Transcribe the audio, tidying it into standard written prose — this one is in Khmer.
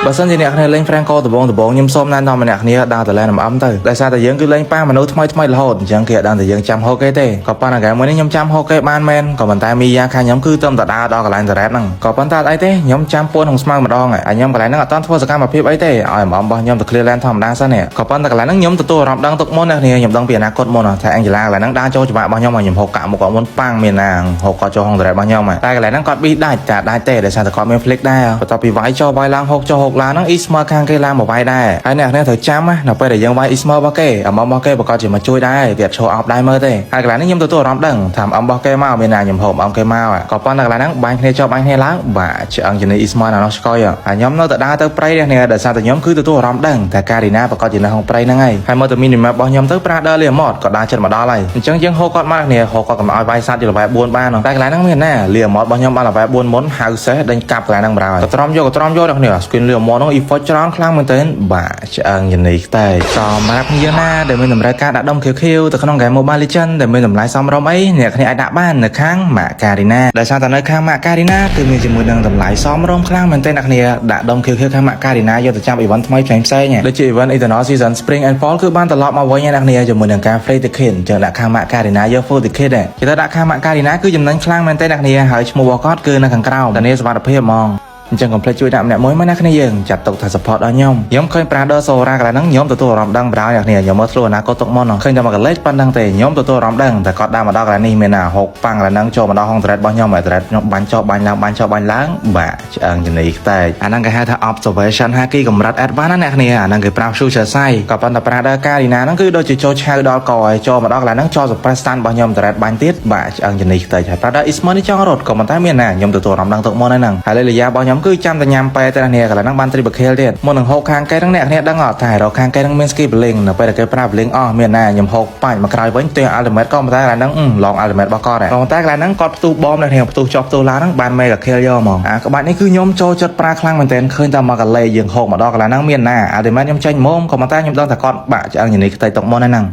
បើសិនជាអ្នកគ្នាលេង Franco ដំបងដំបងខ្ញុំសូមណែនាំអ្នកគ្នាដើរទៅ lane MM ទៅដោយសារតែយើងគឺលេងប៉ះមនុស្សថ្មីថ្មីរហូតអញ្ចឹងគេអត់ដឹងតែយើងចាំហូគេទេក៏ប៉ុន្តែហ្គេមមួយនេះខ្ញុំចាំហូគេបានមែនក៏ប៉ុន្តែមីយ៉ាខាងខ្ញុំគឺទៅតែដើរដល់កន្លែង turret ហ្នឹងក៏ប៉ុន្តែអត់អីទេខ្ញុំចាំពួនក្នុងស្មៅម្ដងហើយខ្ញុំកន្លែងហ្នឹងអត់តាន់ធ្វើសកម្មភាពអីទេឲ្យ MM របស់ខ្ញុំទៅ clear lane ធម្មតាសិនក៏ប៉ុន្តែកន្លែងហ្នឹងខ្ញុំទទួលអារម្មណ៍ដឹងទុកមុនអ្នកគ្នាខ្ញុំដឹងពីអនាគតមុនថា Angela កន្លែងហ្នឹងដើរចូលច្បាប់របស់ខ្ញុំហើយខ្ញុំហូបកាក់មុខគាត់មុនប៉ាំងមានណាហូបគាត់ចូលក្នុង turret របស់ខ្ញុំតែកន្លែងហ្នឹងគាត់ប៊ីដាច់តែដាច់ទេដោយសារតែគាត់មាន flick ដែរបន្ទាប់ពីវាយចុះវាយឡើងហូបចុះហូបឡើងហ្នឹង Isma ខាងគេឡើងមកវាយដែរហើយអ្នកគ្នាត្រូវចាំណានៅពេលដែលយើងវាយ Isma របស់គេអមរបស់គេប្រកាសជាមកជួយដែរគេអត់ឈរអោបដែរមើលទេហើយកន្លែងនេះខ្ញុំទទួលអារម្មណ៍ដឹងថាអំរបស់គេមកមានណាខ្ញុំហូបអំគេមកក៏ប៉ុន្តែកន្លែងហ្នឹងបាញ់គ្នាចុះបាញ់គ្នាឡើងបាទឆ្អឹងជំនី Isma នៅនោះស្កយហើយខ្ញុំនៅតែដើរទៅព្រៃនេះដោយសារតែខ្ញុំគឺទទួលអារម្មណ៍ដឹងថាការីណាប្រកាសជានៅក្នុងព្រៃហ្នឹងហើយហើយមើលទៅ minimap របស់ខ្ញុំទៅប្រាដឺលីម៉តក៏ដើរចិត្តមកដល់ហើយអញ្ចឹងយើងហូបគាត់មកគ្នាហូបគាត់កុំឲ្យវាយសัตว์ជា level 4បានតែកន្លែងហ្នឹងមានណាលីម៉តរបស់ខ្ញុំបាន level 4មុនហៅសេះដេញកាប់កន្លែងហ្នឹងបណ្ដោយក៏ទ្រាំយកក៏ទ្រាំយកដល់គ្នា skin លីម៉តហ្នឹង effect ច្រើនខ្លាំងមែនទែនបាទឆ្អឹងជំនីខ្ទេសម្រាប់គ្នាណាដែលមានតម្រូវការដាក់ដុំខៀវៗទៅក្នុង game Mobile Legends ដែលមានតម្លៃសមរម្យអីអ្នកគ្នាអាចដាក់បាននៅខាងម៉ាការីណាដោយសារតែនៅខាងម៉ាការីណាគឺមានជាមួយនឹងតម្លៃសមរម្យខ្លាំងមែនទែនអ្នកគ្នាដាក់ដុំខៀវៗខាងម៉ាការីណាយកទៅចាប់ event ថ្មីផ្សេងផ្សេងៗដូចជា event Eternal Season Spring and Fall គឺបានត្រឡប់មកវិញហើយអ្នកគ្នាជាមួយនឹងការ free ticket អញ្ចឹងដាក់ខាងម៉ាការីណាយក full ticket ដែរគេទៅដាក់ខាងម៉ាការីណាគឺចំណេញខ្លាំងមែនទែនអ្នកគ្នាហើយឈ្មោះរបស់គាត់គឺនៅខាងក្រោមធានាសុវត្ថិភាពហ្មងអញ្ចឹងកុំភ្លេចជួយដាក់ម្នាក់មួយមកណាគ្នាយើងចាត់ទុកថា support ដល់ខ្ញុំខ្ញុំឃើញ Brother Sora កន្លែងហ្នឹងខ្ញុំទទួលអារម្មណ៍ដឹងបណ្ដោយអ្នកគ្នាខ្ញុំមើលធ្លុះអនាគតទុកមុនឃើញតែមកកលេចប៉ុណ្្នឹងទេខ្ញុំទទួលអារម្មណ៍ដឹងតែគាត់ដើរមកដល់កន្លែងនេះមានណាហុកប៉ាំងកន្លែងហ្នឹងចូលមកដល់ห้อง turret របស់ខ្ញុំហើយ turret ខ្ញុំបាញ់ចុះបាញ់ឡើងបាញ់ចុះបាញ់ឡើងបាទឆ្អឹងជំនីខ្ទេចអាហ្នឹងគេហៅថា observation haki កម្រិត advance ណាអ្នកគ្នាអាហ្នឹងគេប្រើ future sight ក៏ប៉ុន្តែ Brother Karina ហ្នឹងគឺដូចជាចូលឆៅដល់កហើយចូលមកដល់កន្លែងហ្នឹងចូល suppress stun របស់ខ្ញុំ turret បាញ់ទៀតបាទឆ្អឹងជំនីខ្ទេចហើយ Brother Isma នេះចង់រត់ក៏ប៉ុន្តែមានណាខ្ញុំទទួលអារម្មណ៍ដឹងទុកមុនហើយហ្នឹងហើយលេយ៉ារបស់ខ្ញុំគឺចាំតែញ៉ាំប៉ែទៅអ្នកកន្លែងហ្នឹងបាន triple kill ទៀតមុននឹងហូបខាងគេហ្នឹងអ្នកគ្នាដឹងអត់ថារកខាងគេហ្នឹងមាន skill blink នៅពេលដែលគេប្រើ blink អស់មានណាខ្ញុំហូបបាញ់មកក្រោយវិញផ្ទះ ultimate ក៏ប៉ុន្តែកន្លែងហ្នឹងឡង ultimate របស់គាត់ដែរប៉ុន្តែកន្លែងហ្នឹងគាត់ផ្ទុះបំអ្នកគ្នាផ្ទុះចុះផ្ទុះឡើងហ្នឹងបាន mega kill យកហ្មងអាក្បាច់នេះគឺខ្ញុំចូលចិត្តប្រើខ្លាំងមែនទែនឃើញតែមកកលេយើងហូបមកដល់កន្លែងហ្នឹងមានណា ultimate ខ្ញុំចេញមុំក៏ប៉ុន្តែខ្ញុំដឹងថាគាត់បាក់ឆ្អឹងញនេះខ្ទេចទុកមុនហ្នឹង។